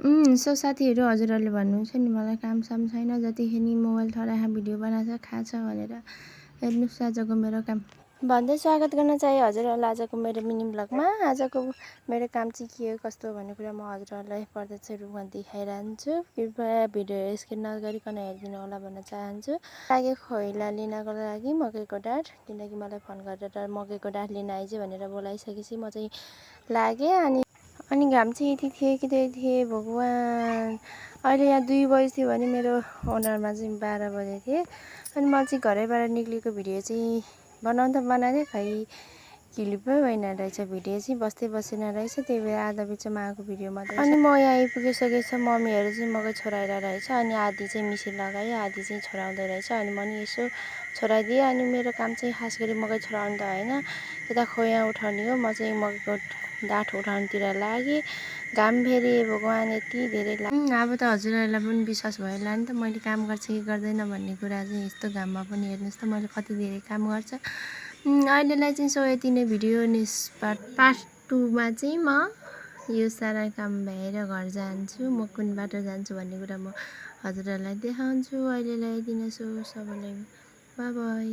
So साथीहरू हजुरहरूले भन्नुहुन्छ नि मलाई काम-साम छैन, जतिखेर मोबाइल थराहा भिडियो बनाएको खाछ भनेर। हेर्नुहोस् आजको मेरो काम भन्दै स्वागत गर्न चाहे हजुरहरूलाई आजको मेरो मिनी ब्लगमा। आजको मेरो काम चाहिँ के हो कस्तो भन्ने कुरा म हजुरहरूलाई प्रत्यक्ष रूपमा देखाइरहन्छु। कृपया भिडियो स्किप नगरिकन हेरिदिनु होला भन्न चाहन्छु। लाग्यो खोइला लिनको लागि मकैको डाँठ, किनकि मलाई फोन गरेर मकैको डाँठ लिन आइज भनेर बोलाइसकेपछि म चाहिँ लागेँ। अनि घाम चाहिँ यति थिए भगवान्। अहिले यहाँ 2 बजी थियो भने मेरो ओनरमा चाहिँ 12 बजे थिए। अनि मैले चाहिँ घरैबाट निक्लेको भिडियो चाहिँ बनाउन त बनाएँ, खै क्लिपै भएन रहेछ। भिडियो चाहिँ बस्दै बसेन रहेछ, त्यही भएर आधा बिचमा आएको भिडियो मात्रै। अनि म यहाँ आइपुगिसकेको छ। मम्मीहरू चाहिँ मकै छोराएर रहेछ, अनि आधी चाहिँ मिसिन लगायो, आधी चाहिँ छोराउँदै रहेछ। अनि म नि यसो छोराइदिएँ। अनि मेरो काम चाहिँ खास गरी मकै छोराउनु त होइन, यता खोया उठाउने हो। म चाहिँ मकैको डाँठ उठाउनुतिर लागेँ। घाम फेरि भगवान् यति धेरै अब त हजुरहरूलाई पनि विश्वास भयो होला नि त मैले काम गर्छु कि गर्दैन भन्ने कुरा चाहिँ। यस्तो घाममा पनि हेर्नुहोस् त मैले कति धेरै काम गर्छ। अहिलेलाई चाहिँ सो यति नै भिडियो पार्ट 2 मा चाहिँ म यो सारा काम भएर घर जान्छु। म कुन बाटो जान्छु भन्ने कुरा म हजुरहरूलाई देखाउँछु। अहिलेलाई यति नै। सो सबैलाई बाइ बाइ।